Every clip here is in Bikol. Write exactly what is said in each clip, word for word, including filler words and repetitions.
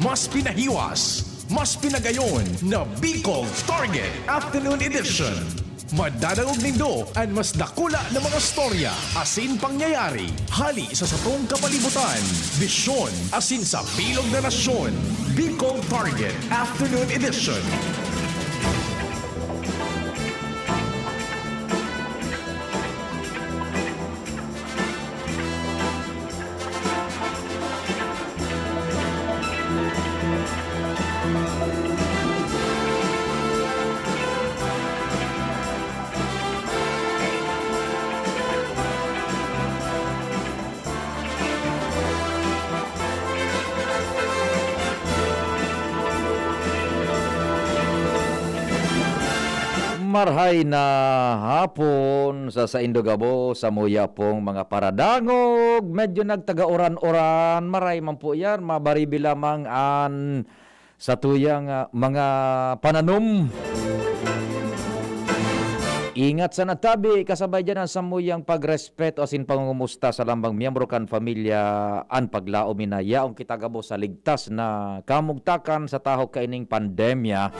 Mas pinahiwas, mas pinagayon na Bicol Target Afternoon Edition. Madadangog nindo an mas dakula na mga storya asin pangyayari hali sa satong kapalibutan, bisyon asin sa bilog na nasyon. Bicol Target Afternoon Edition. Marhay na hapon sa saindo gabos, samuya pong mga paradangog. Medyo nagtaga-uran-uran, maray man po yan, mabaribi lamang an satuyang, ah, mga pananom. Ingat sa natabi, kasabay dyan ang samuyang pagrespeto asin pangungumusta sa lambang miyembro kan pamilya, an paglaom ina yaong kita gabos sa ligtas na kamugtakan sa tahaw kaining pandemya.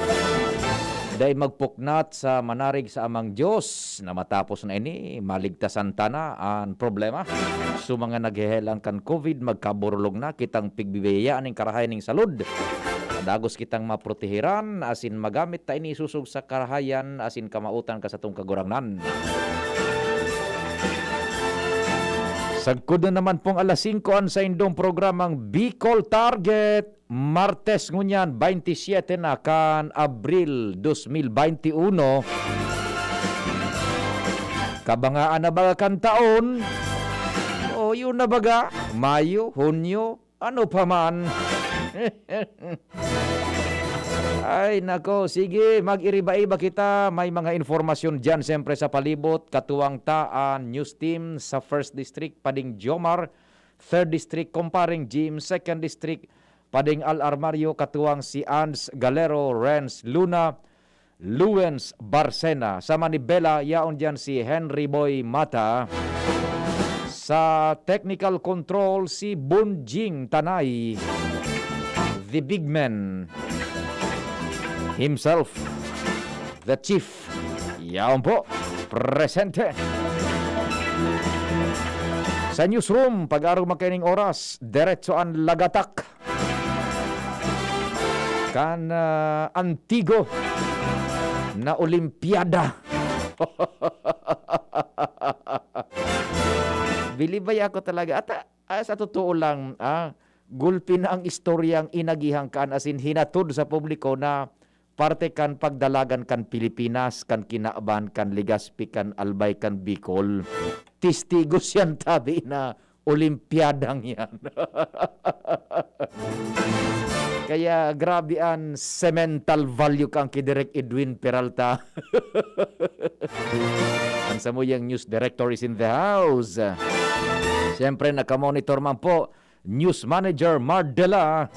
Dai magpuknat sa manarig sa Amang Dios na matapos na ini, maligtasan ta na an problema. So, mga naghehelang kan covid, magkaburulog na kitang pigbibiyayaan ning karahay ning salud. Dagos kitang maprotehiran asin magamit ta ini isosog sa karahayan asin kamawotan kan satong Kagurangnan. Sagkod na naman pong alas singko an saindong programang Bicol Target, Martes ngunyan, baynte siyete na kan Abril dos mil baynte uno. Kabangaan na baga kan taon? O, yun na baga, Mayo, Hunyo, ano pa man. Ay, nako. Sige, mag-iriba-iba kita. May mga informasyon diyan, siyempre, sa palibot. Katuwang ta an news team sa First District, Pading Jomar. Third District, Compareng Jim. Second District, Pading Al Armario. Katuwang si Ans Galero, Renz Luna, Luens Barcena. Sa manibela, yaon diyan si Henry Boy Mata. Sa technical control, si Bunjing Tanay. The big man himself. The chief. Yaon po. Presente. Sa newsroom, pag-arog man kaining oras, diretso an lagatak kan, ah, antigo na Olimpiada. Bilib baya ako talaga. At, ah, sa totoo lang, ah, gulpi na ang istoryang inagihan kan, as in, hinatod sa publiko na parte kan pagdalagan kan Pilipinas, kan Kinaban, kan Legazpi, kan Albay, kan Bicol. Testigo siyan tabi na Olimpiadang yan. Kaya grabe an semental value kan ki Direk Edwin Peralta. Ang samuyang news director is in the house. Siyempre, nakamonitor man po, news manager Mardela.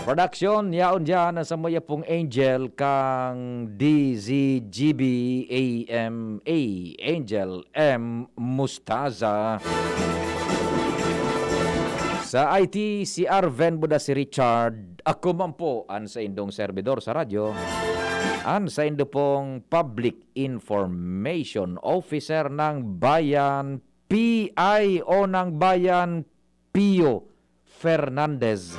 Production, yaon diyan ang samuya pong Angel kang D Z G B A M A, Angel M Mustaza. Sa I T, si Arven Buda, si Richard. Ako man po, an saindong serbidor sa radyo, an saindo pong Public Information Officer ng Bayan, P I O ng Bayan, Pio Fernandez.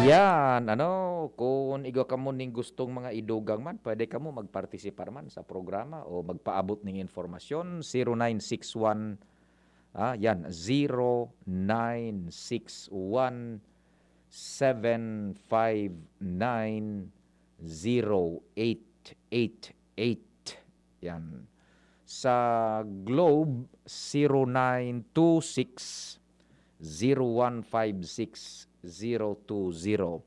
Yan, ano, kung igwa kamo ning gustong mga idugang man, pwede kamo magpartisipar man sa programa o magpaabot ning informasyon, zero nine six one, ah, yan, zero nine six one, seven five nine, zero eight eight eight. Yan. Sa Globe, zero nine two six, zero one five six zero two zero.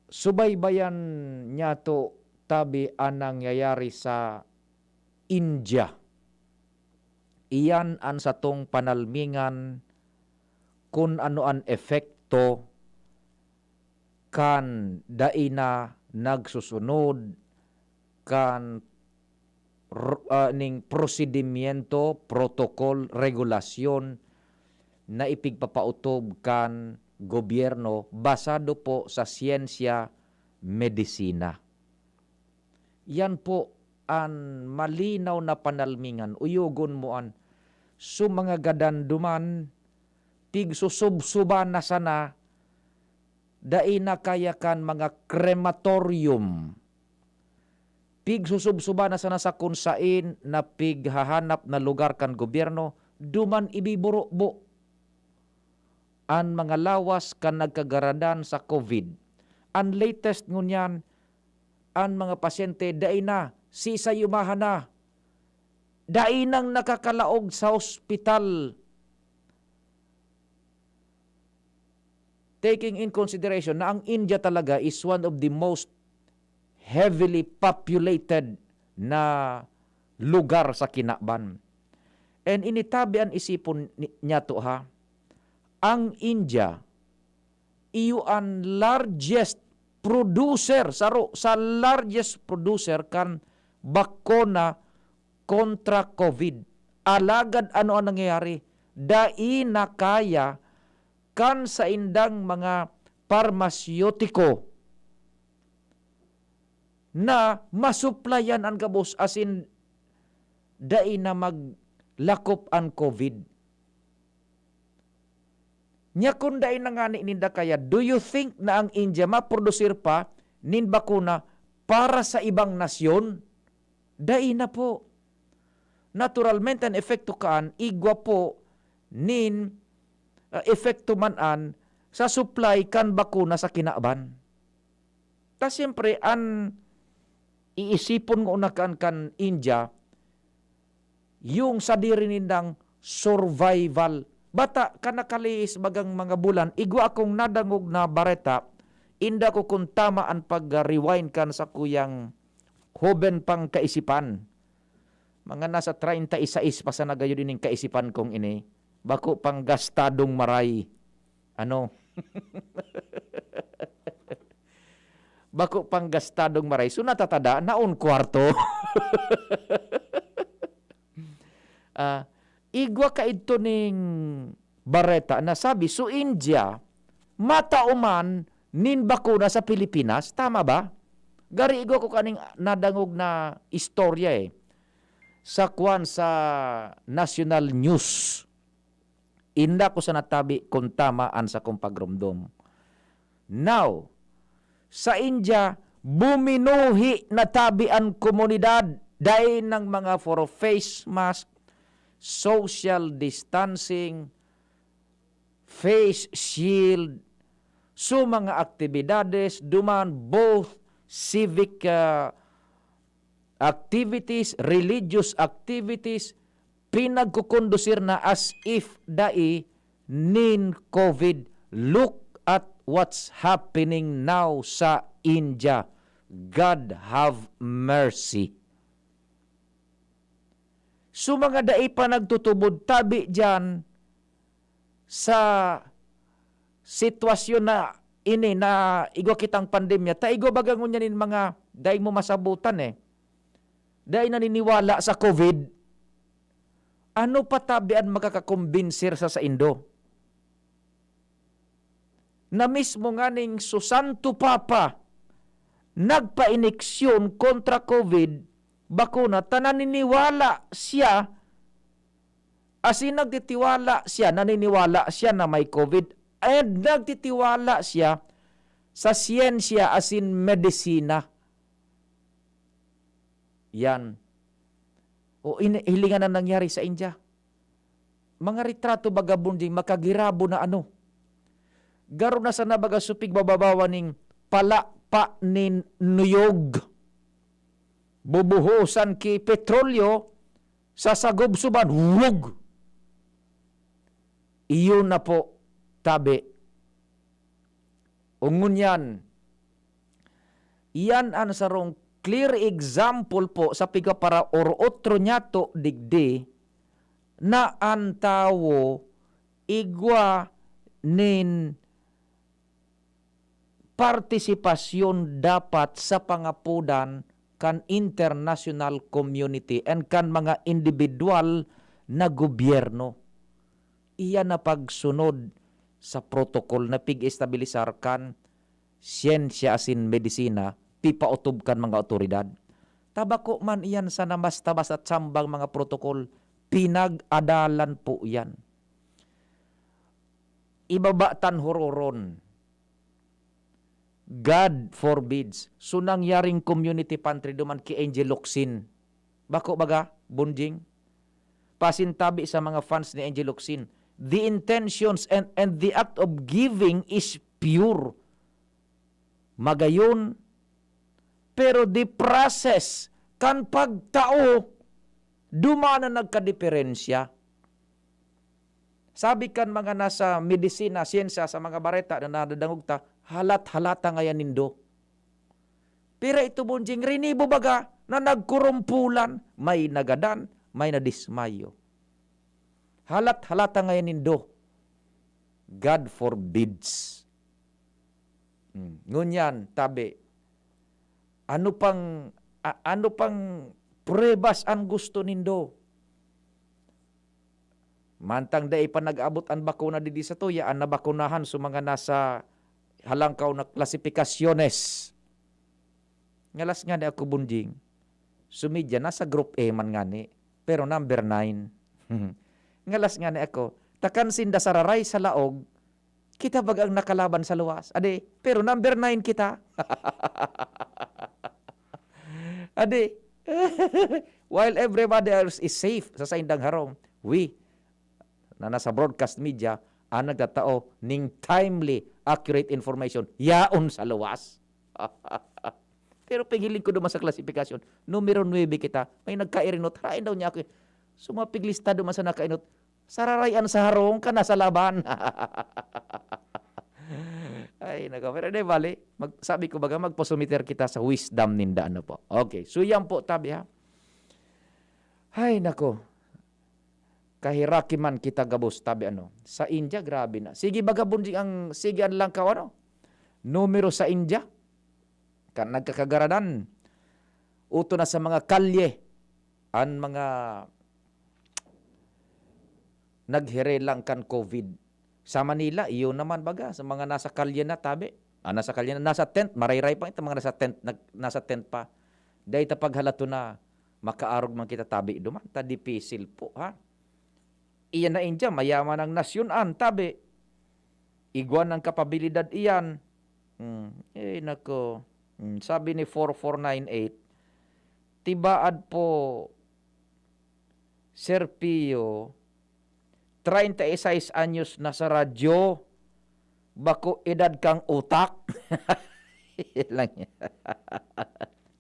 Subaybayan niyato tabi an nangyayari sa India. Iyan an satong panalmingan kun ano an epekto kan dai na nagsusunod kan r-, ah, ning prosedimyento, protokol, regulasyon na ipigpapautob kan gobyerno basado po sa siyensya, medisina. Yan po an malinaw na panalmingan. Uyogon mo an, so, mga gadan duman, pigsusubsuban na sana, dai na kaya kan mga crematorium. Pigsusubsuban na sana sa kun sain na pighahanap na lugar kan gobyerno, duman ibiburubo an mga lawas kan nagkagaradan sa COVID. An latest ngunyan, an mga pasyente dai na sisayumahan na, dai nang nakakalaog sa ospital. Taking in consideration na ang India talaga is one of the most heavily populated na lugar sa kinaban. And initabi an isipon ni-, niyato, ha, ang India, iyo an largest producer, saro sa largest producer kan bakuna kontra COVID. Alagad ano an nangyayari? Dai na kaya kan saindang mga parmasyotiko na masuplayan an gabos, asin dai na maglakop an COVID. Nya kun dai na ngani ninda kaya, do you think na ang India maprodusir pa nin bakuna para sa ibang nasyon? Dai na po. Naturalmente, an epekto kaan, igwa po nin, ah, epekto man an sa supply kan bakuna sa kinaban. Ta siyempre, an iisipon ngona kan, kan India, yung sadiri nindang survival. Bata, kan nakalihis bagang mga bulan, igwa akong nadangog na bareta, inda ko kun tama an pag-rewind kan sakuyang hoben pang kaisipan. Mga nasa treinta y seis pa sana gayod ining kaisipan kong ini. Bako pang gastadong maray. Ano? Bako pang gastadong maray. So, natatada, naon kwarto. Ah, igwa kaidto ning bareta na sabi, so India, matao man nin bakuna sa Pilipinas. Tama ba? Gari igwa ko kaning nadangog na istorya, eh. Sa kwan, sa national news. Inda ko sa natabi kun tama an sakong pagromdom. Now, sa India, buminuhi na tabi an komunidad. Dai nang mga for face mask, social distancing, face shield, so mga aktibidades, duman both civic, ah, activities, religious activities, pinagkukondusir na as if dai nin COVID. Look at what's happening now sa India. God have mercy. So, mga dai pa nagtutubod, tabi diyan sa sitwasyon na ini na igwa kitang pandemya, ta igwa baga ngunyan nin mga dai mo masabutan, eh. Dai naniniwala sa COVID. Ano pa tabi an makakakombinsir sa saindo? Na mismo nganing so Santo Papa nagpa-ineksyon kontra COVID bakuna, ta naniniwala siya, asin nagtitiwala siya, naniniwala siya na may COVID, and nagtitiwala siya sa siyensya asin medisina. Yan. O, ini-, hilingan na nangyari sa India. Mga retrato vagabunding makagirabo na ano. Garo na sana baga supig bababawan ning palapa nin nuyog. Bubuhosan ki petrolyo, sasagubsuban, wug! Iyo na po, tabi. O ngunyan, iyan an sarong clear example po sa pigaparaor-otro niyato digdi na an tawo igwa nin partisipasyon dapat sa pangapodan kan international community and kan mga indibidwal na gobyerno. Iyan na pagsunod sa protokol na pig-estabilisar kan siyensya asin medisina, pipaotob kan mga awtoridad. Tabako man iyan sana basta-basta sambang mga protokol, pinag-adalan po iyan. Ibaba tan hororon. God forbids. So, nangyaring community pantry duman ki Angel Locsin. Bako baga, Bonjing? Pasintabi sa mga fans ni Angel Locsin, the intentions and, and the act of giving is pure. Magayon, pero the process kan pagtao, duman na nagkadiperensya. Sabi kan mga nasa medisina, siyensya, sa mga bareta na nadadangog ta, halat-halata ngayan nindo. Pero ito, Bonjing, rinibo baga na nagkurumpulan, may nagadan, may nadismayo. Halat-halata ngayan nindo. God forbids. Hmm. Ngunyan, tabi, ano pang, a-, ano pang pruebas an gusto nindo? Mantang dai pa nag-abot an bakuna digdi sa tuya, an nabakunahan sa mga nasa halangkaw na klasipikasyones. Ngalas ngani ako, Bonjing. Sumidya, nasa group A man ngani, pero number nine. Ngalas ngani ako, takan sinda sararay sa laog, kita bagang nakalaban sa luwas. Adi, pero number nine kita. Adi, while everybody else is safe sa saindang harong, we, na nasa broadcast media, ang nagtatao ning timely, accurate information, yaon sa luwas. Pero pighiling ko duman sa klasifikasyon, numero nuebe kita, may nagkairinot, hain daw niya ako. So, mapiglista duman sa nakainot, sararayan sa harong ka na sa laban. Ay, nako. Pero di bali, mag-, sabi ko baga, magpasumiter kita sa wisdom ninda, ano po. Okay, so yan po, tabi ha. Ay, nako. Kahiraki man kita gabos, tabi ano. Sa India, grabe na. Sige, baga, Bonjing, ang, sige, ang langkaw, ano? Numero sa India, kan nagkakagaradan. Uto na sa mga kalye, ang mga naghirelang kan COVID. Sa Manila, iyo naman baga, sa mga nasa kalye na, tabi. Ah, nasa kalye na, nasa tent, marayray pa itong mga nasa tent, nag-, nasa tent pa. Dahil ta paghalato na, makaarog man kita, tabi, duman, ta dipisil po, ha? Iyan na India, mayaman ang nasyon an, tabi. Igwa ng kapabilidad iyan. Hmm, eh, nako. Hmm, sabi ni four four nine eight, "Tibaad po, Sir Pio, treinta y seis anyos na sa radyo, bako edad kang utak." Yan lang yan.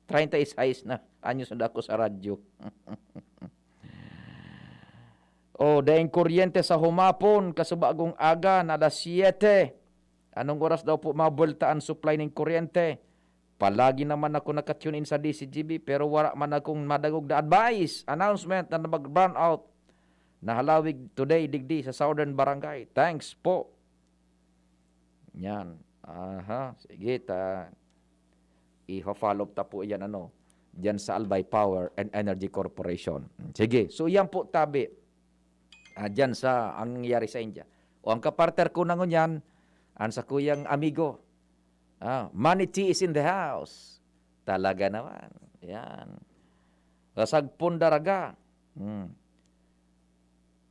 Treinta y seis na anyos na ako sa radyo. Oh, daing kuryente sa humapon, kasubagong aga na alas siyete. Anong oras daw po mabuwelta ang supply ning kuryente? Palagi naman ako naka-tune in sa D C G B, pero wala man akong madangog na advice, announcement na mag-brownout na halawig today digdi sa Southern Barangay. Thanks po. Yan. Aha, sige, ta, iho-follow up ta po yan, ano, dyan sa Albay Power and Energy Corporation. Sige, so yan po, tabi. Ah, dyan sa, ang nangyayari sa India. O, ang kapartner ko na ngunyan, ang sakuyang amigo, ah, Money T is in the house. Talaga naman. Yan. Sa Sagpon Daraga. Hmm.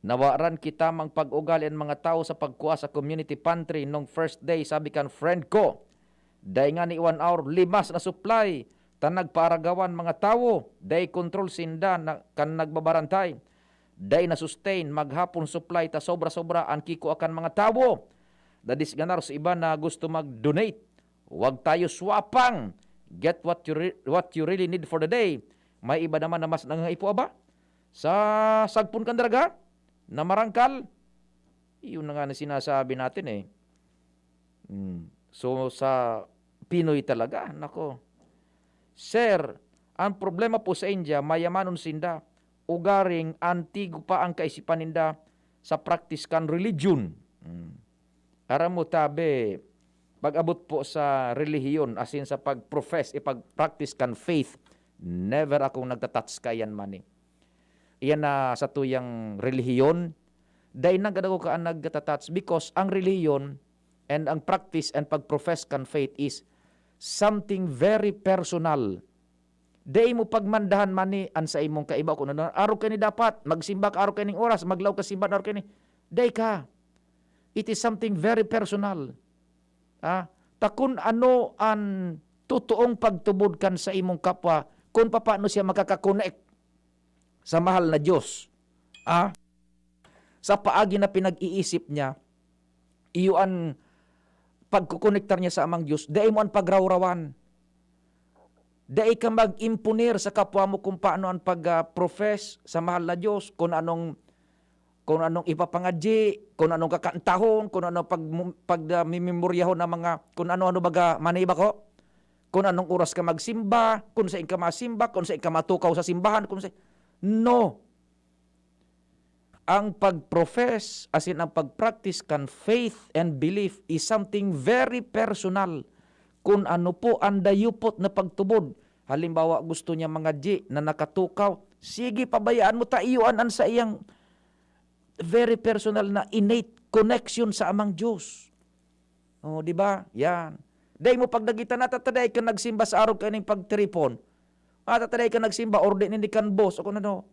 Nawaran kita mang pag-ugali ang mga tawo sa pagkua sa community pantry nung first day, sabi kan friend ko. Dai ngani one hour, limas na supply, ta nagpaaragawan mga tawo, dai kontrol sinda na, kan nagbabarantay. Dai na sustain, maghapon supply, ta sobra-sobra an kikua kan mga tawo. Dadis ganar sa iba na gusto mag-donate. Huwag tayo swapang. Get what you re-, what you really need for the day. May iba naman na mas nangangaipo, aba. Sa Sagpon kan Daraga, na marangkal, Yun na nga na sinasabi natin eh. Hmm. So, sa Pinoy talaga, nako. Sir, ang problema po sa India, mayamanon sinda. Ugaring antigo pa ang kaisipan ninda sa practice kan religion. Hmm. Aram mo, tabi, pag-abot po sa relihiyon, as in sa pag-profess, ipag-practice kan faith, never akong nagtatouch kaiyan man eh. Iyan na sa tuyang relihiyon, dai na gad ako kaan nagtatouch because ang relihiyon and ang practice and pag-profess kan faith is something very personal. Dai mo pagmandahan man ni an sa imong kaiba kung ano, "Arog kaini dapat, magsimba ka arog kaining oras, maglaog ka simbahan arog kaini." Dai ka. It is something very personal. Ah, ta kun ano an totoong pagtubod kan sa imong kapwa, kun papaano siya makaka-connect sa mahal na Diyos. Ah, sa paagi na pinag-iisip niya, iyo an pagkokonektar niya sa Amang Diyos, dai mo an pagrawrawan. Dai ka mag-imponer sa kapwa mo kung paano an pag, ah, profess sa mahal na Diyos, kung anong, kung anong ipapangadyi, kung anong kakantahon, kung ano pag, pag, ah, mimimuryahon ng mga, kung ano-ano baga, maniba ko? Kung anong oras ka magsimba, kung saan ka masimba, kung saan ka matukaw sa simbahan, kung sa, no. Ang pag-profess, as in ang pag-practice kan faith and belief is something very personal. Kung ano po ang dayupot na pagtubod. Halimbawa, gusto niya mangadyi na nakatukaw. Sige, pabayaan mo ta iyo an, an sa iyang very personal na innate connection sa Amang Diyos. Oh, di ba? Yan. Dai mo pagdagitan na tataday ka nagsimba sa arog kaining pagtiripon. Ah, tataday ka nagsimba, ordi nini kan boss, o kung ano.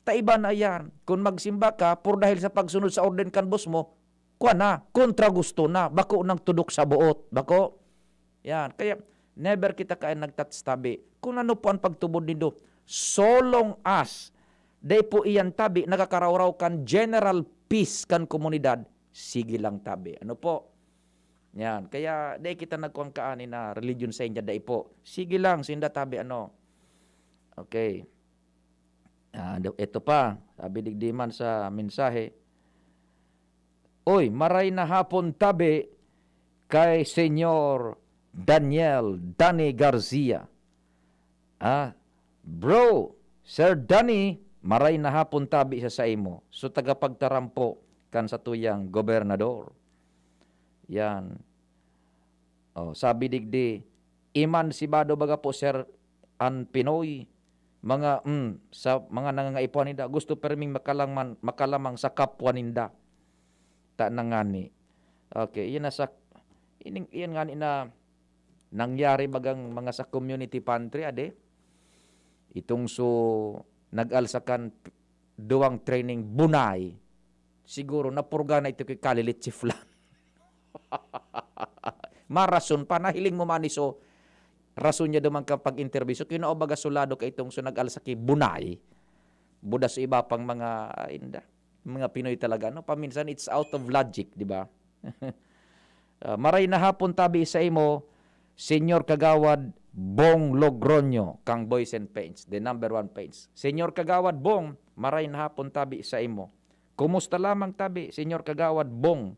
Ta iba na yan. Kung magsimba ka, por dahil sa pagsunod sa orden kan boss mo, kuwan na, kontra gusto na, bako nang tudok sa boot, bako. Yan. Kaya, never kita kaya nagtatstabi. Kung ano po ang pagtubod nindo, so long as, dai po iyan tabi, nakakarawraw kan general peace kan komunidad, sige lang tabi. Ano po? Yan. Kaya, dai kita nagkuwang kaani na religion sa India, dai po. Sige lang, sinda tabi, ano. Okay. Ah, do-, ito pa, sabi digdi man sa mensahe, "Oy, maray na hapon tabi kay Senyor Daniel Danny Garcia." Ah, bro, Sir Danny, maray na hapon tabi sa saimo. So, tagapagtaram po kan satuyang gobernador. Yan. Oh, sabi digdi, emansipado baga po, sir, an Pinoy. Mga, mm, sa mga nangangaipuhan ninda, gusto perming makalamang, makalamang sa kapwa ninda. Ta na ngani. Okay, iyan na sa, ining, iyan ngani na nangyari bagang mga sa community pantry, ade. Itong so, nag-alsa kan duwang training bunay. Siguro, napurga na ito kay Kalilit Chiflan. Marason pa, nahiling mo man iso, rason niya duman ka pag-interview. So, kinao baga solado ka itong so nag-alsa ki bunay. Buda sa iba pang mga, ay, inda, mga Pinoy talaga, no? Paminsan, it's out of logic, di ba? Ah, maray na hapon tabi sa imo, Senyor Kagawad Bong Logroño, kang Boys and Paints, the number one paints. Senyor Kagawad Bong, maray na hapon tabi sa imo. Kumusta lamang tabi, Senyor Kagawad Bong?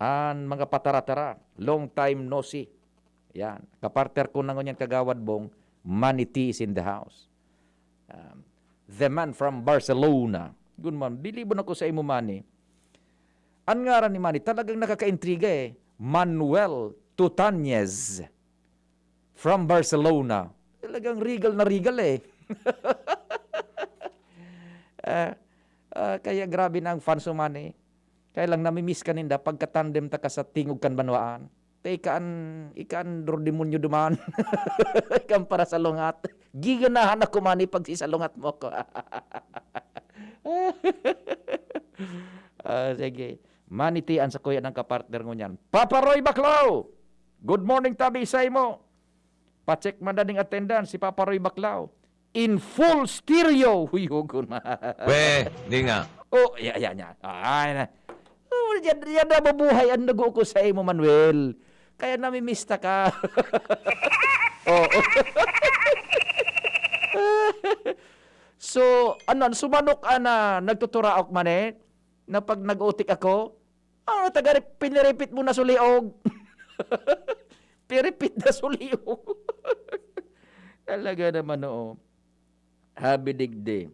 An mga patara-tara, long time no see. Yan. Kapartner ko na ngunyan, Kagawad Bong, Maniti is in the house. Um, the man from Barcelona. Good man, bilibon ako sa imo, Manny. An ngaran ni Manny, talagang nakakaintriga eh. Manuel Tutanez from Barcelona. Talagang regal na regal eh. Ah, ah, kaya grabe na ang fans mo, Manny. Kaya lang, namimiss ka ninda pagka-tandem ta ka sa tingog kan banwaan. Ta ika an, ika an demonyo duman. Ika an parasalungat. Giganahan ako man ipagsisalungat mo ako. Ah, sige. Maniti an sakuya ng kapartner ngunyan. Papa Roy Baclao! Good morning, tabi sa imo. Pa-check man daning attendance si Papa Roy Baclao. In full stereo. Huy, hugon man. Weh, di nga. Oh, ya, ya, ya. Ay, na. Oh, yan, yan na mabuhay ang dugo ko sa imo, Manuel. Kaya namimista ka. Oo. So, ano, sumanok ana, nagtuturaok man eh. na pag nag-utik ako, ano, taga, piniripit mo na suliog. Piripit na suliog. Talaga naman, oo. Habi digdi.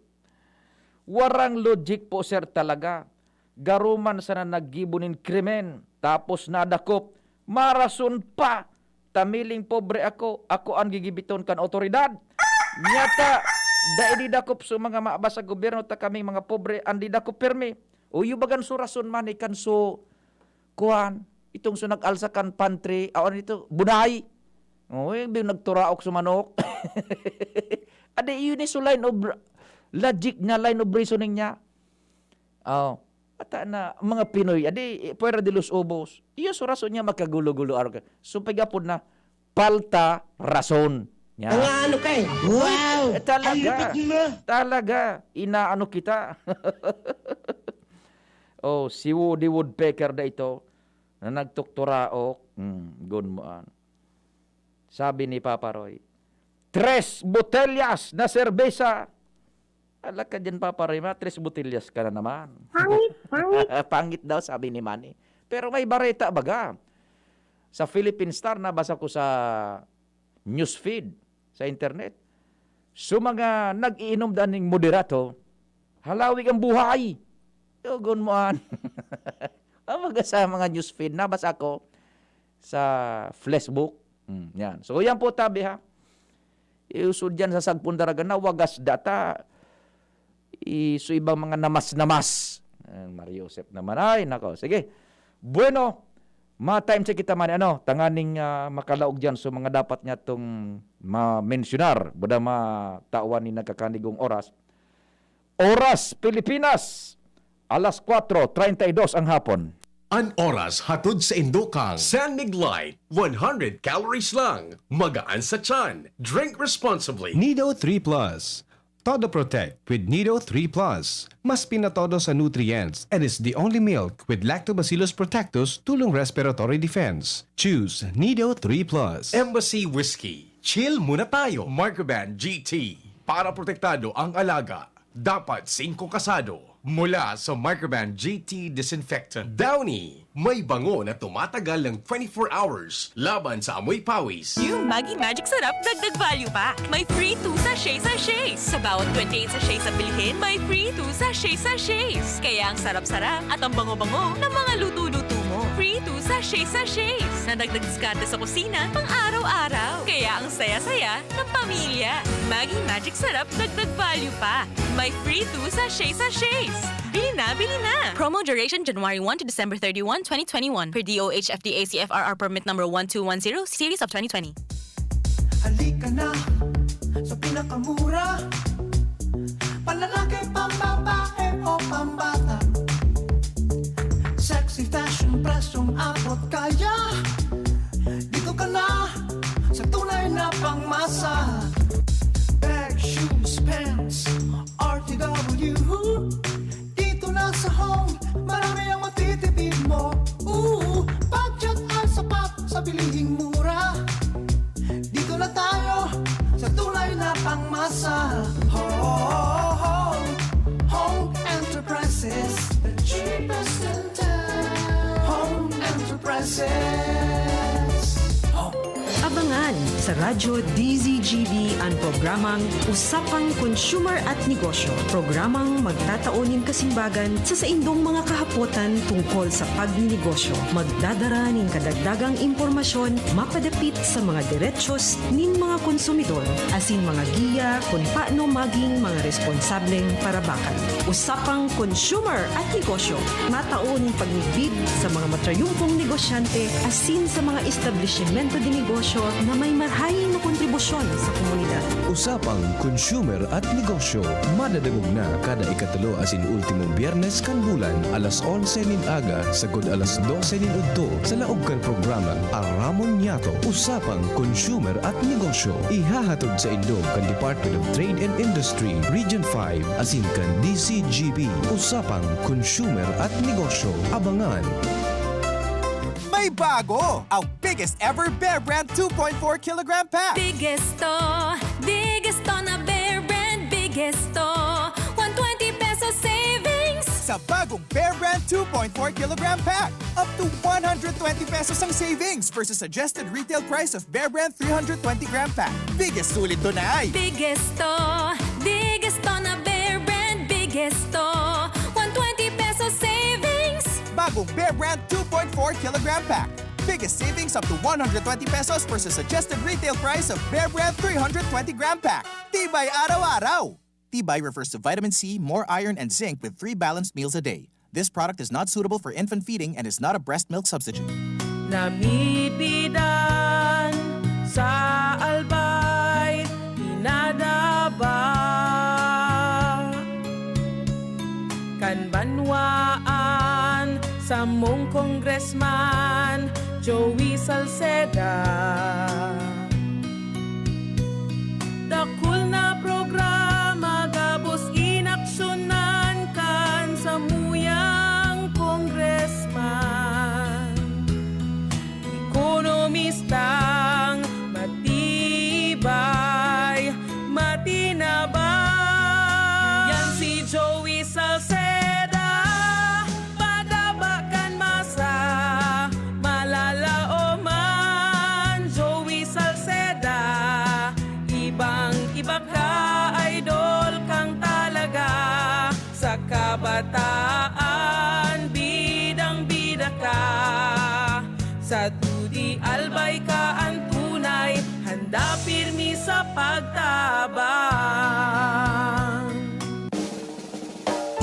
Warang logic po, sir, talaga. Garo man sana naggibo nin krimen, tapos nadakop. Marason pa! Tamiling pobre ako, ako an gigibiton kan awtoridad. Nyata, dai didakop so mga mabasa gobyerno, ta kaming mga pobre an didakop pirmi. O, iyo bagan so rason man, eh, kan so, kuwan, itong so nag-alsa kan pantry, awan ito, bunay. O, eh, nagturaok so manok. Adi, yun is so line of r-, logic niya, line of reasoning niya. Oh, ata na, mga Pinoy, adi, eh, fuera de los ubos. Iyo so rason niya magkagulo-gulo, arog. So, pagapod na, palta rason. Yan. Mga ano ka eh. Wow! Eh, talaga. Ang lupit mo. Talaga. Inaano kita. Oh, si Woody Woodpecker na ito, na nagtuktoraok. Hmm, gun mo an. Sabi ni Papa Roy, "Tres botellas na serbesa." Ala ka dyan, Papa Roy, mga tres botellas ka na naman. Pangit, pangit. Pangit daw, sabi ni Manny. Pero may bareta, baga. Sa Philippine Star, nabasa ko sa newsfeed, sa internet. So, mga nag-iinom dan ning moderato, halawig ang buhay. Tugon mo an. Ang mga sa mga newsfeed, nabasa ko sa Facebook. Hmm, yan. So, yan po, tabi, ha. Iusod yan sa sagpon daraga na wagas data. I-, so, ibang mga namas-namas. Ayan, Mario Joseph naman. Ay, nako. Sige. Bueno, ma-time check kita man, ano, tanganing, ah, makalaog dyan. So, mga dapat niya itong ma-mensionar. Buda matawan ni nagkakanigong oras. Oras, Pilipinas, alas kwatro treinta y dos ang hapon. An oras hatod sa Indokang San Mig Light, one hundred calories lang, magaan sa tiyan. Drink responsibly. Nido three plus. Todo Protect with Nido three plus. Mas pinatodo sa nutrients and is the only milk with Lactobacillus protectus tulong respiratory defense. Choose Nido three plus. Embassy Whiskey. Chill muna tayo. Microban G T. Para protektado ang alaga, dapat singko kasado. Mula sa Microban G T Disinfectant. Downy, may bango na tumatagal ng twenty-four hours laban sa amoy pawis. Yung Maggi Magic Sarap, dagdag value pa. May free two sachet-sachets. Sa bawat twenty-eight sachets na bilhin, may free two sachet-sachets. Kaya ang sarap-sarap at ang bango-bango ng mga luto-luto mo. Free two sachet-sachets. Nadagdag diskarte sa kusina, pang araw-araw. Kaya ang saya-saya ng pamilya. Maggi Magic Sarap, dagdag value pa. May free two sachet-sachets. Bili na, bili na! Promo duration January one to December thirty-one, twenty twenty-one, per D O H F D A C F R R permit number one two one zero, series of twenty twenty. Halika na sa pinakamura. Panlalaki, pambabae o pambata. Sexy fashion, presyong abot kaya. Dito ka na sa tunay na pangmasa. Bag, shoes, pants, R T W. Dito na sa Home, marami ang matitipid mo. Ooh, budget ay sapat sa bilihing mura. Dito na tayo sa tunay na pangmasa. Home, Home Enterprises, the cheapest in town. Home Enterprises. Home. Abangan sa Radyo D Z G B an programang Usapang Consumer at Negosyo, programang magtatao nin kasimbagan sa saindong mga kahapotan tungkol sa pagninegosyo. Magdadara nin kadagdagang impormasyon mapadapit sa mga derechos nin mga konsumidor, asin mga giya kun paano maging mga responsableng parabakan. Usapang Consumer at Negosyo, matao nin pagmidbid sa mga matrayumpong negosyante asin sa mga establisimento de negosyo na may marahay na kontribusyon sa komunidad. Usapang Consumer at Negosyo, madadangog na kada ikatulo asin ultimong Biyernes kan bulan, alas onse nin aga sagkod alas dose nin udto, sa laog kan programang Aramon Niyato, Usapang Consumer at Negosyo. Ihahatod saindo kan Department of Trade and Industry, Region five, asin kan D C G B. Usapang Consumer at Negosyo. Abangan! May bago! Ang biggest ever Bear Brand two point four kilogram pack! Biggest to, biggest to na Bear Brand, biggest to. One twenty peso savings. sa bagong Bear Brand two point four kilogram pack. Up to one hundred twenty pesos ang savings versus suggested retail price of Bear Brand three hundred twenty gram pack. Biggest sulit to na ay! Biggest to, biggest to na Bear Brand, biggest to. One twenty pesos savings! Bagong Bear Brand two point four kilogram pack. Biggest savings up to one hundred twenty pesos versus suggested retail price of Bear Brand three hundred twenty gram pack. Tibay araw-araw! Tibay refers to vitamin C, more iron, and zinc with three balanced meals a day. This product is not suitable for infant feeding and is not a breast milk substitute. Namibidan sa Albay, pinadaba kan banwaan samong Congressman Joey Salceda. Dakul na programa gabos inaksyonan kan samuyang congressman. Ekonomistang matibay, matinabang. Yan si Joey Salceda, padaba kan masa, malalaoman. Joey Salceda, ibang-iba ka, idol kang talaga. Sa kabataan, bidang-bida ka. Sa T D Albay ka an tunay, handa pirmi sa pagtabang.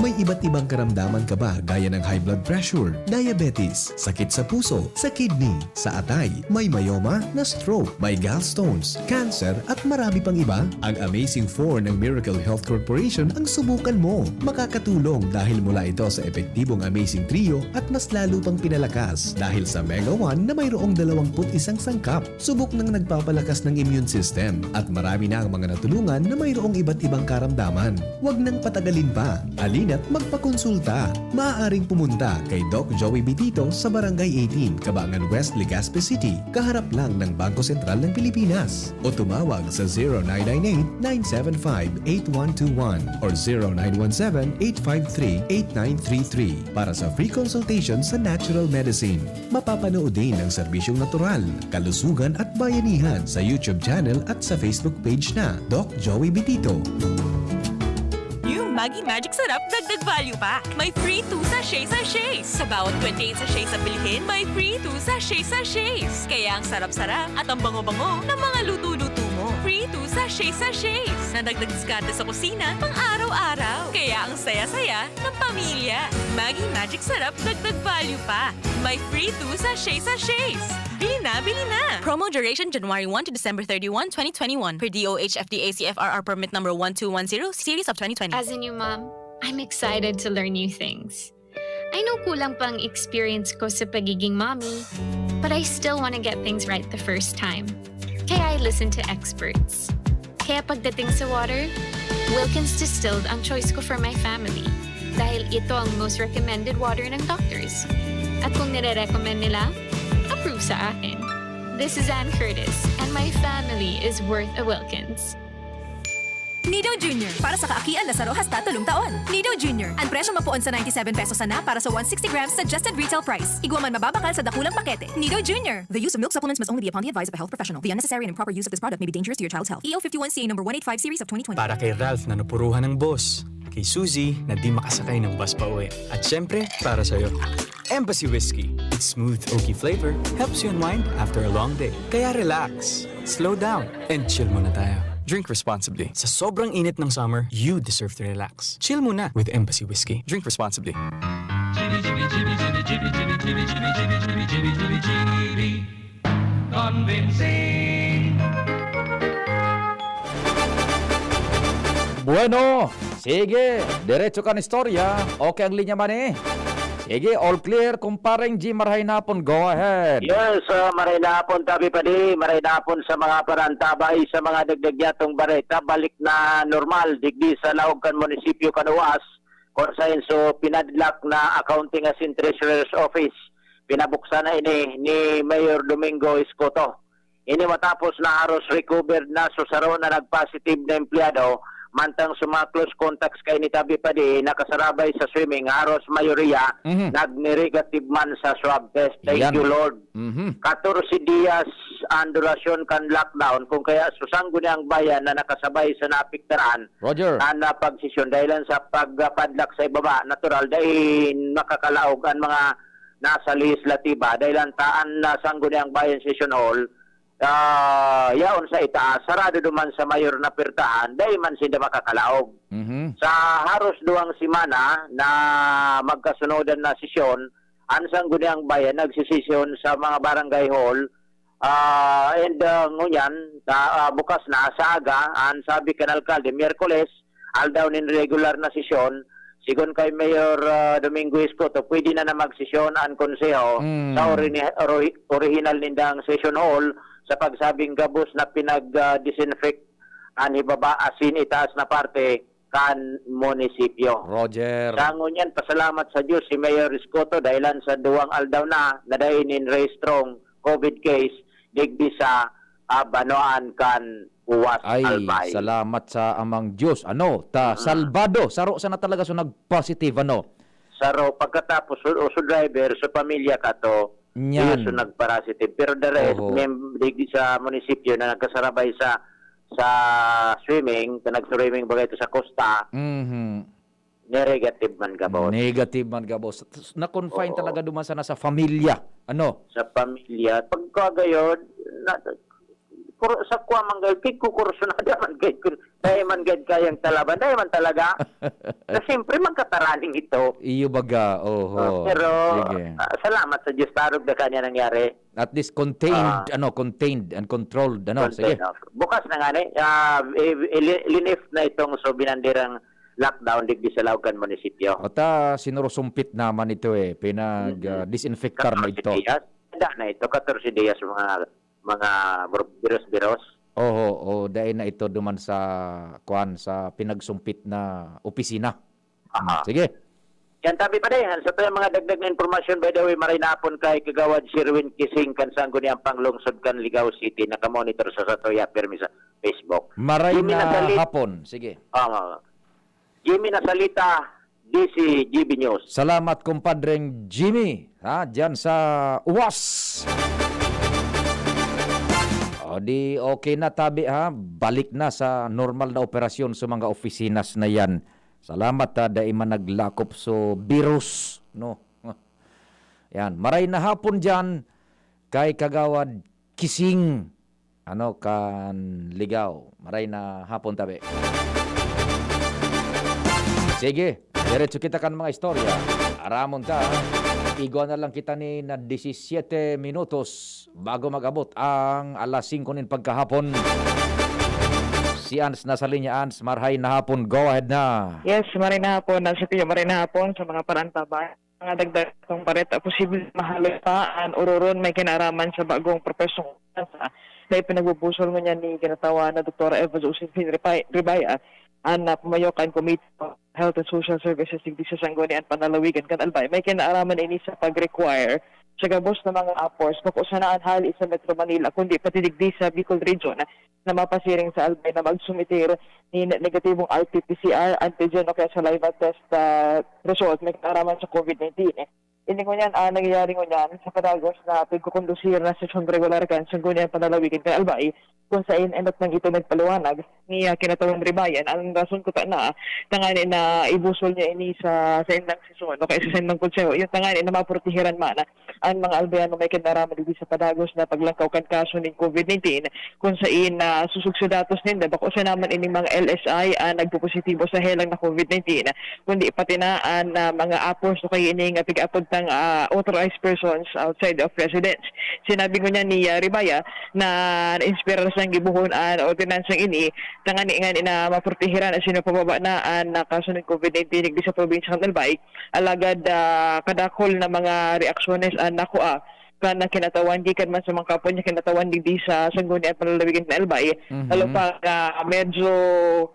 May iba't ibang karamdaman ka ba, gaya ng high blood pressure, diabetes, sakit sa puso, sa kidney, sa atay, may myoma, na-stroke, may gallstones, cancer, at marami pang iba? Ang Amazing Four ng Miracle Health Corporation ang subukan mo. Makakatulong dahil mula ito sa epektibong Amazing Trio at mas lalo pang pinalakas dahil sa Mega One na mayroong dalawampu't isang sangkap. Subok nang nagpapalakas ng immune system at marami na ang mga natulungan na mayroong iba't ibang karamdaman. Huwag nang patagalin pa. Halina't magpakonsulta. Maaaring pumunta kay Doc Joey Bitito sa Barangay eighteen, Cabangan West, Legazpi City, kaharap lang ng Bangko Sentral ng Pilipinas. O tumawag sa zero nine nine eight, nine seven five, eight one two one or zero nine one seven, eight five three, eight nine three three para sa free consultation sa natural medicine. Mapapanood din ang serbisyong natural, kalusugan at bayanihan sa YouTube channel at sa Facebook page na Doc Joey Bitito. New Maggi Magic Sarap, dagdag value pa. May free two sachet sachets. Sa bawat twenty-eight sachets na bilhin, may free two sachet sachets. Kaya ang sarap-sarap at ang bango-bango ng mga luto-luto mo. Free two sachet sachets. Nadagdag diskarte sa kusina, pang araw-araw. Kaya ang saya-saya ng pamilya. Maggi Magic Sarap, dagdag value pa. May free two sachet sachets. Bili na, bili na! Promo duration January one to December thirty-one, twenty twenty-one, per D O H F D A C F R R permit number one two one zero, series of twenty twenty. As a new mom, I'm excited to learn new things. I know kulang pa ang experience ko sa pagiging mommy, but I still want to get things right the first time. Kaya I listen to experts. Kaya pagdating sa water, Wilkins Distilled ang choice ko for my family. Dahil ito ang most recommended water ng doctors. At kung nire-recommend nila, approve sa akin. This is Ann Curtis, and my family is worth a Wilkins. Nido Junior, para sa kaakian na saro hasta tolong taon. Nido Junior, ang presyong mapoon sa ninety-seven pesos sana para sa one sixty grams suggested retail price. Igwa man mababakal sa dakulang pakete. Nido Junior. The use of milk supplements must only be upon the advice of a health professional. The unnecessary and improper use of this product may be dangerous to your child's health. E O fifty-one C A number one eight five series of twenty twenty. Para kay Ralph na napuruhan ng boss, kay Suzy na di makasakay ng bus pauwi, at syempre, para sa'yo. Embassy Whiskey. Its smooth, oaky flavor helps you unwind after a long day. Kaya relax, slow down, and chill muna tayo. Drink responsibly. Sa sobrang init ng summer, you deserve to relax. Chill muna with Embassy Whiskey. Drink responsibly. Convincing. Bueno, sige, diretso kan istorya. Okay ang linya man eh. Sige, all clear, kumpareng G, marahay na hapon. Go ahead. Yes, ah, marahay na hapon, Tabi Padi. Marahay na hapon sa mga parantabay, sa mga dagdag niyatong bareta. Balik na normal, digdi sa laog kan munisipyo kan Oas, kung saen so pinadlak na accounting as in treasurer's office. Pinabuksan na ini ni Mayor Domingo Escoto. Ini matapos na haros recovered na so saro na nag-positive na empleyado Mantang sa mga close contacts kaini tabi pa di, nakasarabay sa swimming, haros mayoriya, Mhm. nagnegative man sa swab test. Thank Yan. you, Lord. Mhm. Katorse dias ang durasyon kan lockdown, kung kaya sa Sangguniang Bayan na nakasabay sa naapektaran Roger. na napagsesyon dahil lang sa pagpadlak sa ibaba, natural, dahil makakalaog ang mga nasa lehislatiba, dahil ang taan na Sangguniang Bayan Session Hall, ah, yaon sa itaas, sarado duman sa mayor na pirtahan, dai man sinda makakalaog. Mhm. Sa haros duwang semana na magkasunodan na sesyon, ang Sangguniang Bayan nagsisesyon sa mga barangay hall, ah, and, ah, ngunyan, sa, ah, bukas na sa aga, ang sabi kan alkalde, Miyerkules, aldaw nin regular na sesyon, sigon kay Mayor, ah, Domingo Escoto, pwede na na magsesyon ang konseho Mm. sa orini-, ori-, orihinal nindang session hall sa pagsabing gabos na pinag, ah, disinfect an hibaba asin itaas na parte kan munisipyo. Roger. Sa ngunyan, pasalamat sa Diyos si Mayor Escoto dahilan sa duwang aldaw na nadai nin rehistrong covid case digdi sa, ah, banoan kan Uwas, Ay, Albay. salamat sa Amang Diyos. Ano, ta, Mm. salbado. Saro sana talaga so nag-positive, ano? Saro, pagkatapos, so, so driver, so pamilya ka to, Nyan. iyo so nagparasitive. Pero the rest, Oho. mem-, digdi sa munisipyo na nagkasarabay sa, sa swimming, na nag-swimming baga ito sa Costa, Mhm. negative man gabos. Negative man gabos. Na-confine Oo. talaga duman sana sa pamilya. Ano? Sa pamilya. Pagka gayon, na, kuro-, sa kuha man gayon, kay kukursunada man gayon, kun-, dahil man gayon kayang talaban, dahil man talaga. Na siyempre, magkataraning ito. Iyo baga, oho. Ah, pero, Sige. ah, salamat sa Diyos, tarog na kanya nangyari. At least contained, Ah. ano, contained and controlled, ano? Contained, Sige. oh. Bukas na nga ni, ah, i-, i-, linift na itong so binanderang lockdown digdi sa Laugan Munisipyo. O ta, sinurusumpit naman ito eh. Pinag, Mm-mm. ah, disinfectar na ito. Katorse dias. Tanda na ito, katorse dias mga, mga bur-, biros-biros. Oho, o, dai na ito duman sa, kwan, sa pinagsumpit na opisina. Aha. Hmm, sige. Yan, tabi pa din. Sa to yung mga dagdag na impormasyon, by the way, maray na hapon kay Kagawad Sherwin Kising kan Sangguniang Panglungsod kan Ligao City. Nakamonitor sa sato ya, pirmi sa Facebook. Maray Jimmy na Nasalita. hapon. Sige. Tama. Jimmy Nasalita, D C G B News. Salamat, kumpadreng Jimmy, ha, dyan sa Uwas. O, di okay na, tabi, ha? Balik na sa normal na operasyon sa mga opisina na yan. Salamat, ha, dai man naglakop so virus, no? Yan, maray na hapon dyan kay Kagawad Kising, ano, kan Ligao. Maray na hapon, tabi. Sige, diretso kita kan mga istorya. Aramon ta, igwa na lang kita ni na disisyete minutos bago mag-abot ang alas singko nin pagkahapon. Si Ans nasa linya. Ans, marhay na hapon. Go ahead na. Yes, maray na hapon. Nasa piyo, maray na hapon sa mga parantaban. Mga dagdag kong bareta, posible mahaloy pa an ororon may kinaaraman sa bagong propesyon sa na ipinagbubusol ngunyan ni ginatawa na Doktora Eva Josephine Ripay-, Ribaya, an, ah, pumayo kan Committee on Health and Social Services digdi sa Sangguniang Panlalawigan kan Albay. May kinaaraman ini sa pag-require sa gabos na mga apors, bako sana an hali sa Metro Manila, kundi pati digdi sa Bicol Region na mapasiring sa Albay na magsumitir ni negatibong R T P C R, antigen o kaya saliva test, ah, result may kinaraman sa covid nineteen. Ini ngunyan, ah, nangyayari ngunyan sa padagos na pagkukondusir na sesyon regular kan Sangguniang Panlalawigan kan Albay, kung sain enot nang ito nagpaliwanag ni, ah, Kinatawan Ribayan. Ang rason kuta na, tangani na ibusol niya ini sa, sa indang sesyon o kaya sa indang konseho, yung tangani na maprotehiran man an mga Albayano may kinaraman digdi sa padagos na paglangkaw kan kaso nin covid nineteen, kun sain, ah, susog sa datos ninda, bako sana man ining mga L S I an nagpopositibo sa helang na covid nineteen, kundi pati na an, ah, mga apos o kaya ini nga piga-apod tang, ah, authorized persons outside of residence. Sinabi ngunyan ni, ah, Ribaya na na-inspirar siyang gibohon an ordinansang ini, tangani ngani na maprotehiran asin mapababa na an, ah, kaso nin covid nineteen digdi sa probinsya kan Albay. Alagad, ah, kadakul na mga reaksyones an nakua kan na kinatawan gikan man sa mga kapwa niya kinatawan digdi sa Sangguniang Panlalawigan kan Albay. Mhm. Lalo pa nga medyo,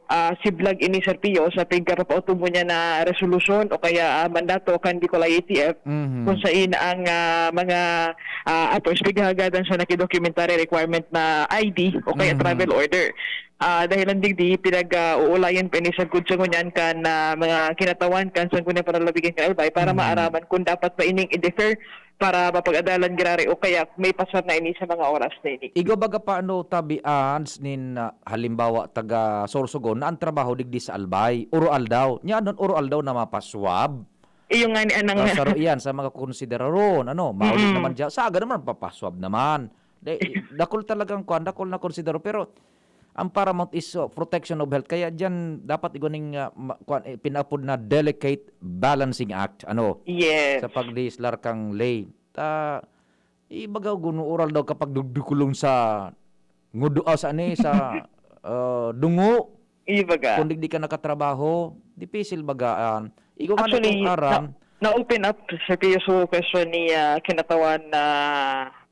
ah, siblag ini, Sir Pio, sa pigkapapautubon niya na resolusyon o kaya, ah, mandato kan Bicol I A T F, Mhm. kung sain ang, ah, mga, ah, ato, pighahagadan sa naki-documentary requirement na I D o kaya Mhm. travel order. Ah, dahilan digdi, pinag, ah, uulayan pa ini sagkod sa ngunyan kan, ah, mga kinatawan kan Sangguniang Panlalawigan kan Albay para Mhm. maaraman kung dapat ba ining i-defer para mapag-adalan giraray o kaya may pasar na ini sa mga oras na ini. Igwa baga paano tabi ads nin, ah, halimbawa, taga Sorsogon na ang trabaho digdi sa Albay, oro-aldaw. Nya, anong oro-aldaw na mapaswab? Iyo nga ni anang Ah, saro iyan sa mga konsideraron, ano, mauli Mm. naman diya. Sa aga naman, papaswab naman. De, dakul talagang kwan, dakul na konsidero. Pero, ang paramount is, uh, protection of health. Kaya diyan, dapat igwa ning, ah, ma-, kwan, eh, pinaapod na delicate balancing act, ano, Yes. sa paglegislar kang ley. Ta, ibaga, guno oral daw kapag dugdukulong sa ngudo, ah, sa ani, sa, ah, dungo. Ibaga. Kung digdi ka nakatrabaho, dipisil baga, ah, igwa nga Actually, nitong aram. na, na-open up, Sir Pio, so question ni, ah, kinatawan na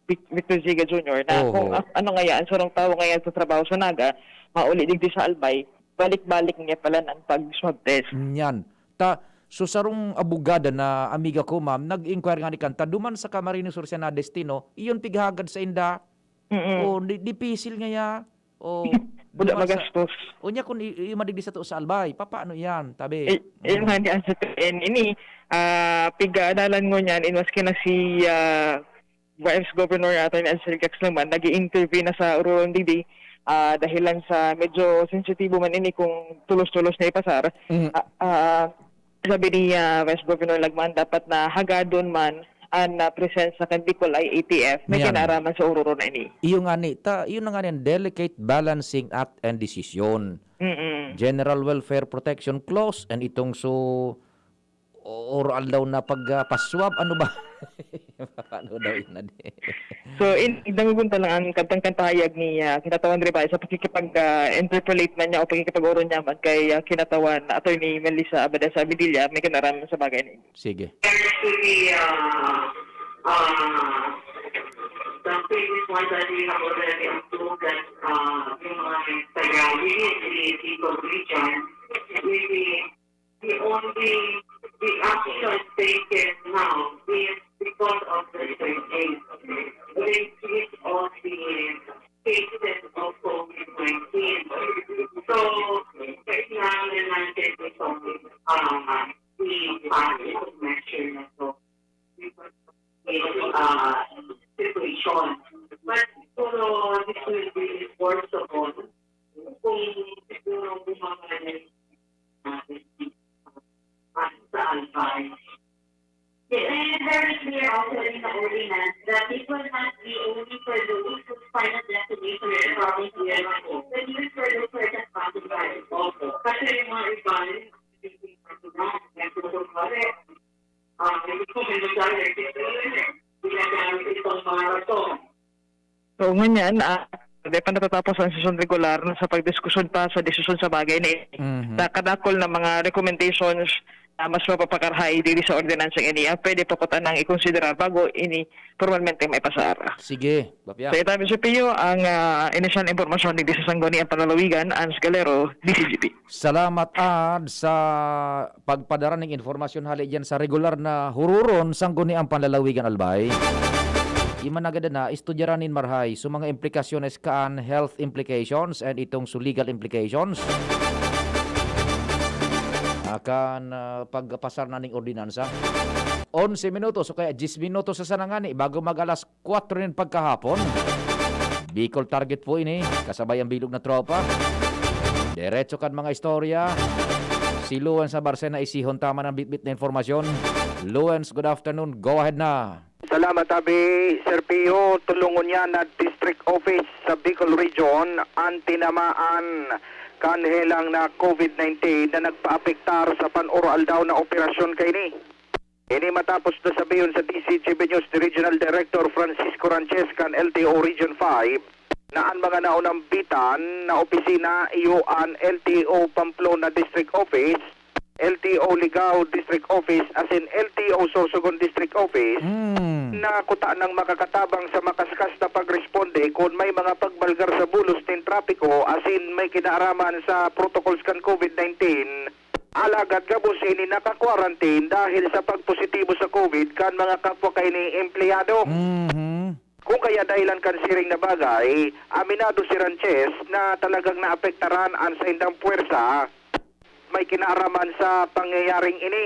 Vic-, Victor Ziga Junior na Oho. kung a-, ano ngaya, ang sarong tawo ngaya sa trabaho sa Naga, mauli digdi sa Albay, balik-balik niya pala ang pag-swab test. Yan. Ta, so sarong abogada na amiga ko, ma'am, nag-inquire nga ni kanta, duman sa Camarines Sur siya na destino, iyon pighagad sa inda. Mm-mm. O, di, dipisil ngaya. O, Wala duman sa magastos. Unya kung i-, i-, madigdi sa to sa Albay, papaano yan? Tabi. Eh, yun Mm. nga ni Ansel N. Ini, ah, piga-adalan ngunyan, in maski na si, ah, Vice Governor Attorney Ansel Gax naman, nag-i-intervene na sa Ororon digdi, ah, dahilan sa medyo sensitibo man ini kung tulos-tulos na ipasar. Mm. Ah, ah, sabi ni, ah, Vice Governor Lagman, dapat na hagadon man ang, ah, presensya kan Bicol I A T F, may Yan. kinaraman sa Ororon na ini. Iyo nga ni, ta, iyo na nga ni ang Delicate Balancing Act and Decision. Mm-mm. General Welfare Protection Clause and itong so, o-, oral daw na pag, ah, paswab, ano ba? Paano daw yun na di? So, in, dangogon ta lang ang kantang-kantahayag ni, ah, kinatawan Ribay sa pakikipag, ah, interpolate man niya o pakikipag-oron niya man kay, ah, kinatawan Attorney Melissa Abadesa Abidilla, may kinaraman sa bagay na ini. Sige. To the, uh, uh, the previous one that we have already approved that, uh, yung mga taga within the Bicol region, we, we, the only, the action taken now is because of the surge. They treat all the cases of COVID nineteen. So, kailangan natin itong, uh, the positive measure na to. Uh, situation. But siguro this will be enforceable kung siguro bumabalik natin sa Albay. Yes, and very clear also in the ordinance that it will not be only for the weeks of final destination of the province of Albay, but even for the certain passengers also. Kasi yung mga iba, yung mga Ah, hindi ko may nagdala, hindi ko yun eh. Ginagamit itong mga rason. So, ngunyan, ah, di pa natatapos ang sesyon regular na sa pagdiskusyon pa sa desisyon sa bagay na ini. Mhm. Sa kadakol na mga recommendations na mas mapapakarahay diri sa ordinansya ini, ang pwede pa kuta nang ikonsidera bago ini formalmente maipasar. Sige, Bapya. Sa itabi sa Pio, ang, ah, inisyal na impormasyon digdi sa Sangguniang Panlalawigan, Ans Galero, D C G P. Salamat, Ad, sa pagpadara ning impormasyon hali diyan sa regular na Huroron, Sangguniang Panlalawigan, Albay. Imanagad na, estudyaran nin marhay so mga implikasyones kan health implications and itong so legal implications. Akan, ah, pagpasar na ning ordinansa. Onse minutos o kaya diyes minutos sa sanangani bago mag-alas kwatro nin pagkahapon. Bicol Target po ini, kasabay ang bilog na tropa. Diretso kan mga istorya. Si Luens Abarcena isihon ta man ang bitbit na impormasyon. Luens, good afternoon. Go ahead na. Salamat, Abi. Sir Pio, tolong ngunyan na district office sa Bicol Region ang tinamaan kan helang na COVID nineteen na nagpaapektar sa pan-oro-aldaw na operasyon kaini. Ini matapos na sabihon sa D C G B News ni Regional Director Francisco Ranches kan L T O Region five na an mga naunambitan na opisina iyo an L T O Pamplona District Office L T O Ligao District Office asin L T O Sorsogon District Office Mm. na kuta nang makakatabang sa makaskas na pagresponde kun may mga pagbalgar sa bulos nin trapiko asin may kinaaraman sa protocols kan COVID nineteen. Alagad gabos ini naka-quarantine dahil sa pagpositibo sa COVID kan mga kapwa kaini empleyado. Mhm. Kung kaya dahilan kan siring na bagay, aminado si Ranches na talagang naapektaran an saindang puwersa may kinaaraman sa pangyayaring ini.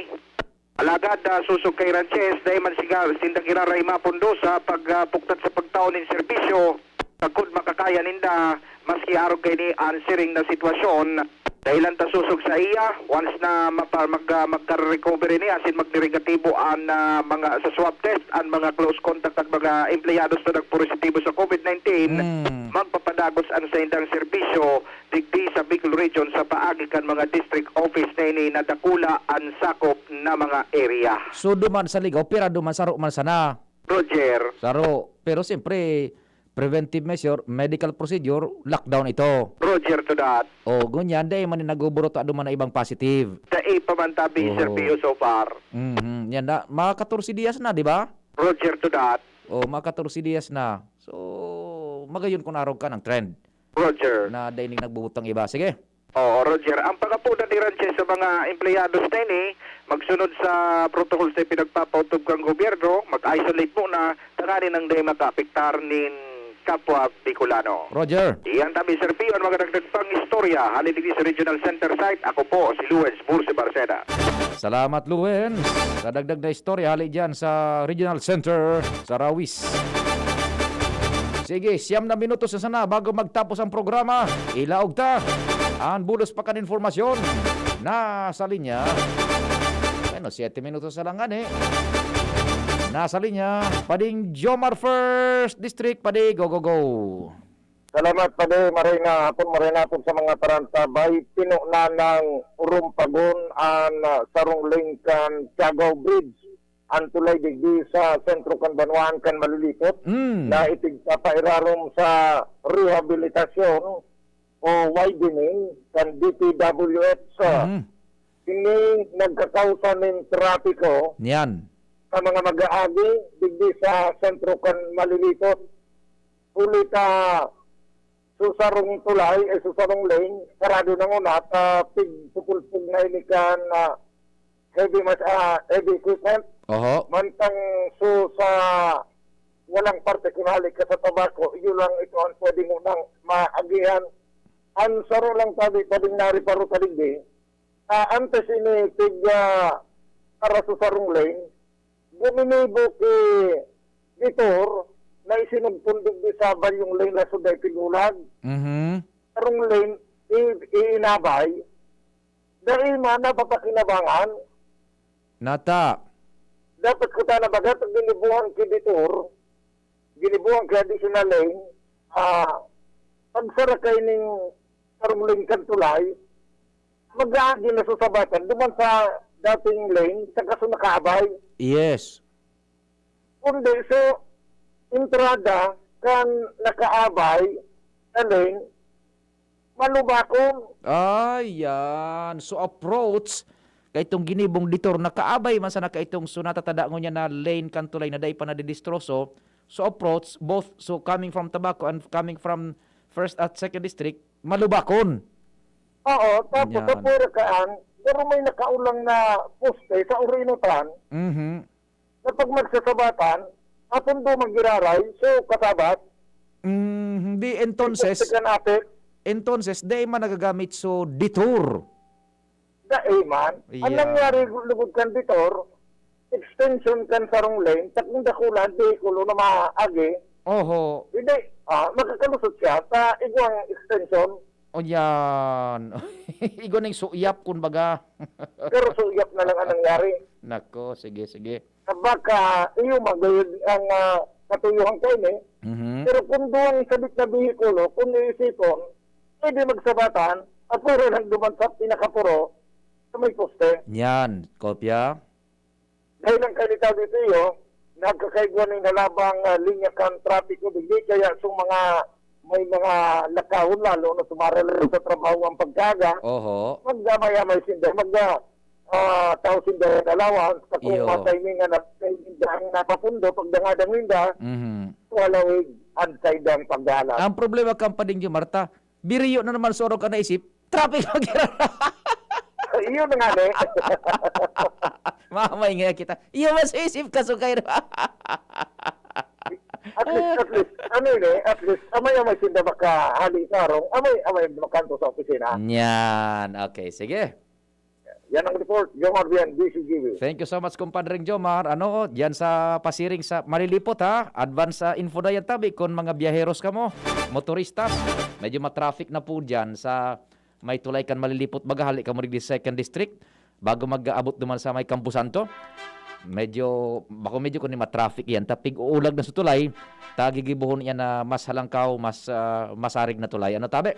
Alagad, ah, sosog kay Ranches, dai man siga, sinda giraray mapundo sa pagpuktat sa pagtao nin serbisyo, sagkod makakaya ninda, maski arog kaini an siring na sitwasyon. Dahilan ta sosog sa iya, once na mapa-, mag-, ah, magka-recover ini, asin magnegatibo an, ah, mga, sa swab test, an mga close contact at mga empleyados na nagpositibo sa COVID nineteen, Mm. magpapadagos an saindang serbisyo digdi sa Bicol Region sa paagi kan mga district office na ini na dakula an sakop na mga area. So, duman sa Ligao, pira duman, saro man sana? Roger. Saro. Pero siyempre, preventive measure, medical procedure, lockdown ito. Roger to that. O, ngunyan, dai man ni nagbuburuta duman na ibang positive. Dai pa man tabi, Sir Oo. Pio, so far. Mhm. Yan na, mga katorse diyas na, di ba? Roger to that. O, mga katorse diyas na. So, magayon kun arog kan trend. Roger. Na dai ning nagbubutang iba. Sige. Oo, Roger. Ang pangapodan ni Ranches sa mga empleyados na ini, magsunod sa protocol sa pinagpapautob kan gobyerno, mag-isolate muna, tanganing dai makaapektar nin kapwa Bicolano. Roger. Iyan tabi, Sir Pio, ang mga dagdag pang istorya. Hali digdi sa Regional Center site, ako po si Luens Bursi Barcena. Salamat, Luens. Sa dagdag na istorya, hali dyan sa Regional Center sa Rawis. Sige, siyam na minutos na sana bago magtapos ang programa. Ilaog ta ang bulos pa kan informasyon. Nasa linya. Bueno, siyete minutos na lang, ngani. Nasa linya, Pading Jomar, First District, Padi, go, go, go. Salamat, Padi. Maray na hapon, maray na hapon sa mga tarantabay. Pino na ng Urumpagon an, ah, sarong lane kan Tiagaw Bridge. An tulay digdi sa sentro kan banwaan kan Malilipot Mm. na ipigpapairarom sa rehabilitasyon o widening kan D P W H. Mhm. Ini nagkakausa nin trapiko Yan. sa mga mag-aagi digdi sa sentro kan Malilipot. Huli ta susarong tulay, eh, susarong lane, sarado na nguna, ta pig-, pupulpog na ini kan, ah, heavy mas-, ah, heavy equipment. Oho. Mantang su-, sa walang parte kun hali ka sa Tabaco, iyo lang ito ang pwede mo nang maagihan. Ang saro lang tabi, pwedeng nariparo ta digdi, ah, antes ini tig, ah, para sa sarong lane, guminibo ki Vitor na isinugpon digdi sa balyong lane na suday pigulag. Mhm. Sarong lane, i-, iinabay. Dai man napapakinabangan. Nata. Dapat kuta na baga, pag ginibuhan ki Vitor, ginibuhan ki additional lane, ah, pagsara kaining sarong lane kan tulay, mag-aagi na susabatan duman sa dating lane, sa kaso nakaabay. Yes. Kundi so, entrada kan nakaabay na lane, malubakon. Ayan. So, approach, kaitong ginibong detour, nakaabay man sana kaitong, so, natatada ngunyan na lane kan tulay na dai pa nadidistroso. So, approach, both, so, coming from Tabaco and coming from first at second district, malubakon. Oo, tapos Yan. sa Purakaan, pero may nakaulang na poste sa Urinutan, Mhm. na pag magsasabatan, hapon do magiraray, so kasabat. Mm, di entonces, Ito kan apit. entonces, di man nagagamit so detour. Dai man. Ang Yeah. nangyari lugod kan detour, extension kan sarong lane, takong dakula, dahil kulo na maagi. Oho. Hindi, ah, makakalusot siya sa igwang extension. O yan. Igwa ning suyap, kumbaga. Pero suyap na lang ang nangyari. Nako, sige, sige. Baka iyo magayod ang, ah, katuyuhan ko ini. Mhm. Pero kung duwang sabit na behikulo, kung iisipon, pwede magsabatan, at puro lang duman sa pinakapuro sa may poste. Yan, kopya. Dahil ang kalidad ito iyo, nagkakaigwa ning halabang, ah, linya kan trapiko, digdi kaya sa mga, may mga lakahon, lalo na sumaralo sa trabaho ang pagkaga, Oho. magdamay-amay sinda, mag, ah, ah, thousand dollar allowance, sa kung Iyo. matimingan na, na papundo, pagdangadang ninda, Mhm. walawig, unsaid ang pagdahalat. Ang problema kan Pading Jomar ta, biriyo na naman sa orog ka naisip, traffic mag Iyo na nga, ne. Mamay nga kita. Iyo mas isip ka, sukay na. At least, at least, ano yun eh, at least, amay-amay sinda makahali sa arong, amay-amay makanto sa opisina. Yan. Okay, sige. Yan ang report, Jomar Bian, D C G B. Thank you so much, Compadre Jomar. Ano, diyan sa Pasiring, sa Malilipot, ha? Advance sa info na yan, tabi, kung mga biyaheros ka mo, motoristas, medyo matraffic na po dyan sa may tulay kan Malilipot, baga hali ka mo digdi sa second district, bago mag-abot duman sa may Camposanto. Medyo, bako medyo kung ma-traffic yan. Tapig uulag na sa tulay, tagigibuhon yan na mas halangkaw, mas ah, masarig na tulay. Ano, tabi?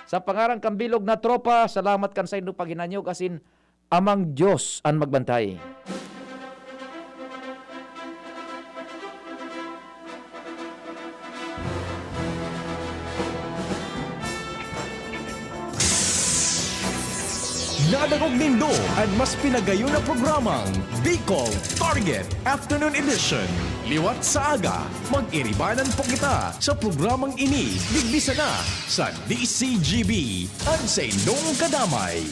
Sa pangaran kan bilog na tropa, salamat kan sa inyong paghinanyog, asin Amang Diyos an magbantay. Nadangog nindo an mas pinagayon na programang Bicol Target Afternoon Edition. Liwat sa aga, mag-iribanan po kita sa programang ini, digdi sana sa D C G B, an sa indong kadamay.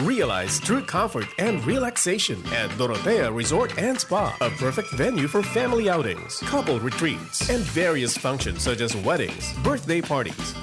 Realize true comfort and relaxation at Dorotea Resort and Spa, a perfect venue for family outings, couple retreats, and various functions such as weddings, birthday parties,